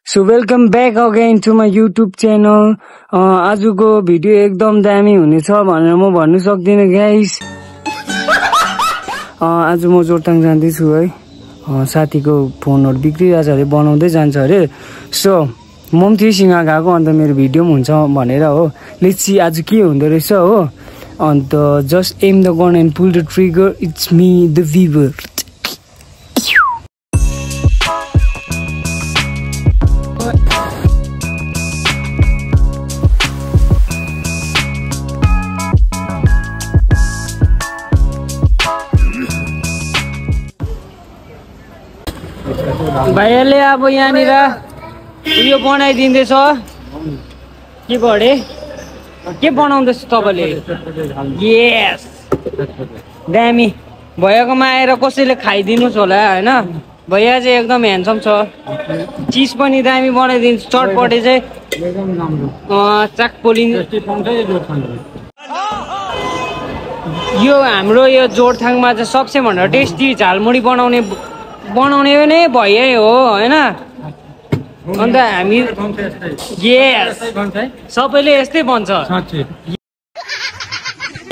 So welcome back again to my YouTube channel. आजको video एकदम दामी हुनेछ भनेर म भन्नु सक्दिन गाइस। आज म जोरथाङ जाँदै छु है। साथीको फोनहरु बिग्रिरहेछ अरे बनाउँदै जान्छ अरे। सो म पनि त्योसँग गएको अन्त मेरो भिडियो पनि हुन्छ भनेर हो। लेट्स सी आज के हुँदो रहेछ हो। And just aim the gun and pull the trigger it's me the weaver. भाइले अब यहाँनिर उयो बनाइदिँदैछ के गरे के बनाउँदैछ तपाईले यस दामी भैयाकोमा आएर कसैले खाइदिनुस् होला हैन भैया चाहिँ एकदम ह्यान्डसम छ चीज पनि दामी बनाइदिन्छ चटपटे चाहिँ एकदम राम्रो चाकपोलिङ यो हाम्रो यो जोरथाङमा चाहिँ सबसे भन्दा टेस्टी झालमुरी बनाउने नै भइए हो हैन अन्त हामी यस सबैले यस्तै भन्छ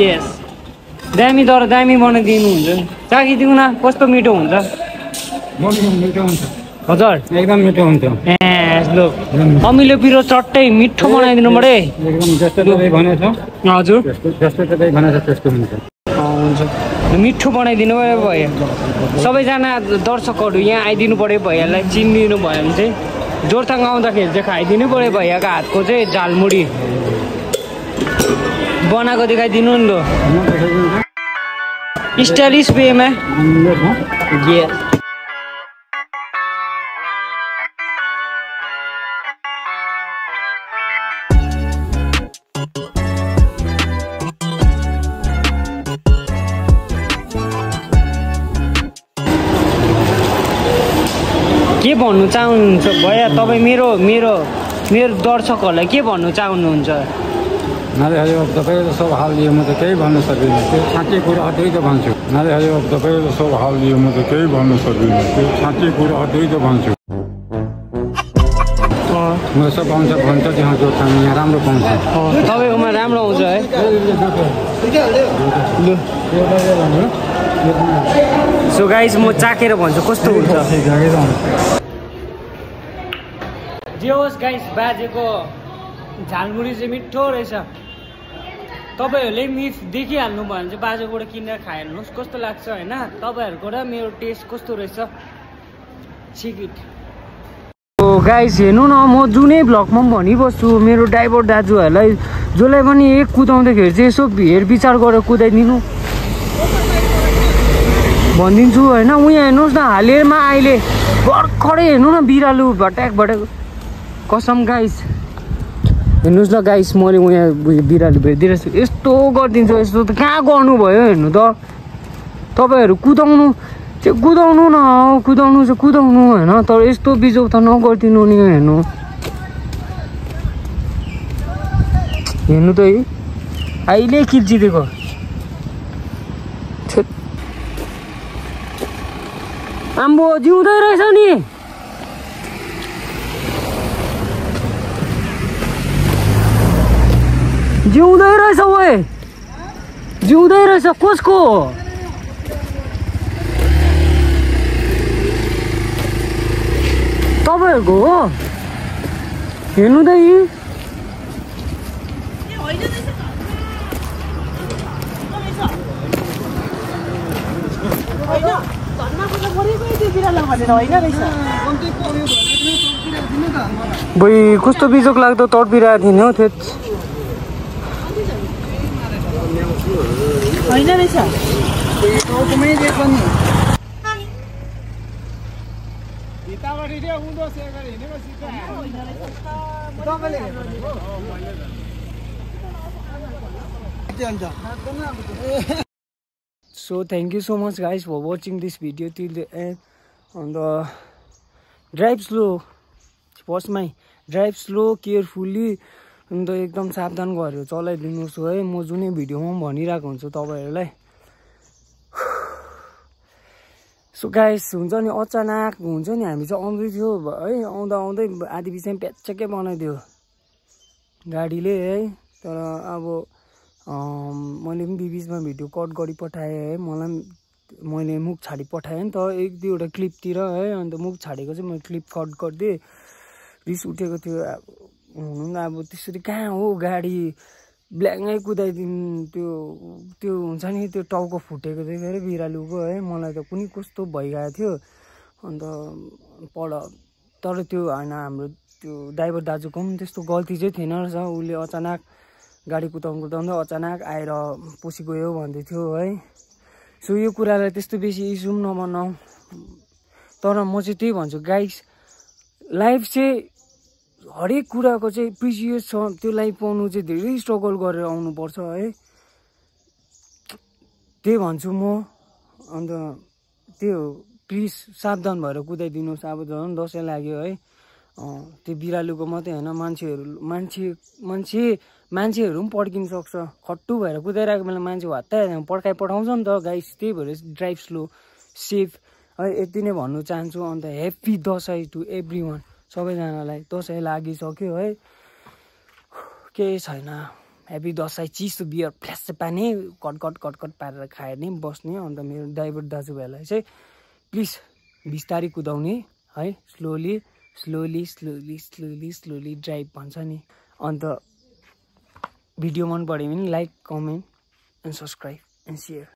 यस दामी तर दामी बनाइदिनु हुन्छ चाखिदिनु न कस्तो मिठो हुन्छ मिठो हुन्छ हजुर एकदम मिठो हुन्छ ल अमिलो पिरो चट्टै मिठो बनाइदिनु पर्यो एकदम जस्तो तपाईँ भनेछ हजुर जस्तो तपाईँ भनेछ त्यस्तो हुन्छ हुन्छ मिठो बनाइदिनु भयो सबैजना दर्शकहरू यहाँ आइदिनु पर्यो भैयालाई चिनिदिनु भयो भने चाहिँ जोरथाङ आउँदाखेरि चाहिँ खाइदिनु पर्यो भैयाको हातको चाहिँ झालमुरी बनाएको देखाइदिनु नि त स्टाइलिस वेमा के भन्नु चाहनुहुन्छ भैया तपाईँ मेरो मेरो मेरो दर्शकहरूलाई के भन्नु चाहनुहुन्छ नाले हजुर तपाईँले सब हाल लियो म त केही भन्न सक्दिनँ त्यो साँच्चै कुरा हो त्यही त भन्छु नाले हजुर तपाईँले सब हाल लियो म त केही भन्न सक्दिनँ त्यो साँच्चै कुरा हो त्यही त भन्छु म सब पाउँछ भन्छ त्यहाँ जोरथाङ यहाँ राम्रो पाउँछ तपाईँकोमा राम्रो आउँछ है सो गाइस म चाखेर भन्छु कस्तो हुन्छ जे होस् गाइस बाजेको झालमुरी चाहिँ मिठो रहेछ तपाईँहरूले मिफ देखिहाल्नु भयो भने चाहिँ बाजेबाट किनेर खाइहाल्नुहोस् कस्तो लाग्छ होइन तपाईँहरूको र मेरो टेस्ट कस्तो रहेछ सिक्रेट गाइस हेर्नु न म जुनै भ्लगमा पनि भनिबस्छु मेरो ड्राइभर दाजुहरूलाई जसलाई पनि एक कुदाउँदाखेरि चाहिँ यसो हेर विचार गरेर कुदाइदिनु भनिदिन्छु होइन उहाँ हेर्नुहोस् न हालेरमा अहिले भर्खरै हेर्नु न बिरालु भट्याक कसम गाइस हेर्नुहोस् न गाइस मैले उहाँ बिरालु भेटिदिरहेको छु यस्तो गरिदिन्छु यस्तो त कहाँ गर्नुभयो हेर्नु त तपाईँहरू कुदाउनु चाहिँ कुदाउनु न कुदाउनु चाहिँ कुदाउनु होइन तर यस्तो बिजोग त नगरिदिनु नि हेर्नु हेर्नु त है अहिले किल्चिदिएको आम्बो जिउँदै रहेछ नि जिउँदै रहेछ ओए जिउँदै रहेछ कसको तपाईँहरूको हो हेर्नु त यी भाइ कस्तो बिजोक लाग्दो तडपिरहेको थिएन हौ थियो होइन रहेछ So thank you so much guys for watching this video till the end and drive slow first my drive slow carefully and एकदम सावधान गरेर चलाइदिनुस् है म जुनै भिडियोमा पनि भनिरहेको हुन्छु तपाईहरुलाई सो गाइस हुन्छ नि अचानक हुन्छ नि हामी चाहिँ आउँदै थियो है आउँदा आउँदै आधी बिचमा प्याचकै बनाइदियो गाडीले है तर अब मैले पनि बिचमा भिडियो कट गरी पठाएँ है मैले मुख छाडी पठाएँ नि त एक दुईवटा क्लिपतिर है अन्त मुख छाडेको चाहिँ मैले क्लिप कट गरिदिएँ रिस उठेको थियो हुनु न अब त्यसरी कहाँ हो गाडी ब्ल्याङ्कै कुदाइदिनु त्यो हुन्छ नि त्यो टाउको फुटेको देखेर बिरालुको है मलाई त कुनै कस्तो भइगएको थियो अन्त तर त्यो होइन हाम्रो त्यो ड्राइभर दाजुको पनि त्यस्तो गल्ती चाहिँ थिएन रहेछ उसले अचानक गाडी कुदाउँदै अचानक आएर पसिगयो भन्दै थियो है सो यो कुरालाई त्यस्तो बेसी इस्यु पनि नबनाऊ तर म चाहिँ त्यही भन्छु गाइस लाइफ चाहिँ हरेक कुराको चाहिँ प्रिसियस छ त्यो लाइफ पाउनु चाहिँ धेरै स्ट्रगल गरेर आउनुपर्छ है त्यही भन्छु म अन्त त्यो प्लिज सावधान भएर कुदाइदिनुहोस् अब झन् दसैँ लाग्यो है त्यो बिरालुको मात्रै होइन मान्छेहरू पनि पड्किन सक्छ खट्टु भएर कुदाइरहेको बेला मान्छे हत्ता पड्काउँछ नि त गाइस त्यही भएर ड्राइभ स्लो सेफ है यति नै भन्नु चाहन्छु and happy Dashain to everyone सबैजनालाई दसैँ लागिसक्यो है केही छैन ह्याप्पी दसैँ चिसो बियर फ्ल्यास पानी कटकट पारेर खाएर नि बस्ने अन्त मेरो ड्राइभर दाजुभाइलाई चाहिँ प्लिज बिस्तारै कुदाउने है स्लोली ड्राइभ भन्छ नि अन्त भिडियो मन पऱ्यो भने like comment and subscribe and share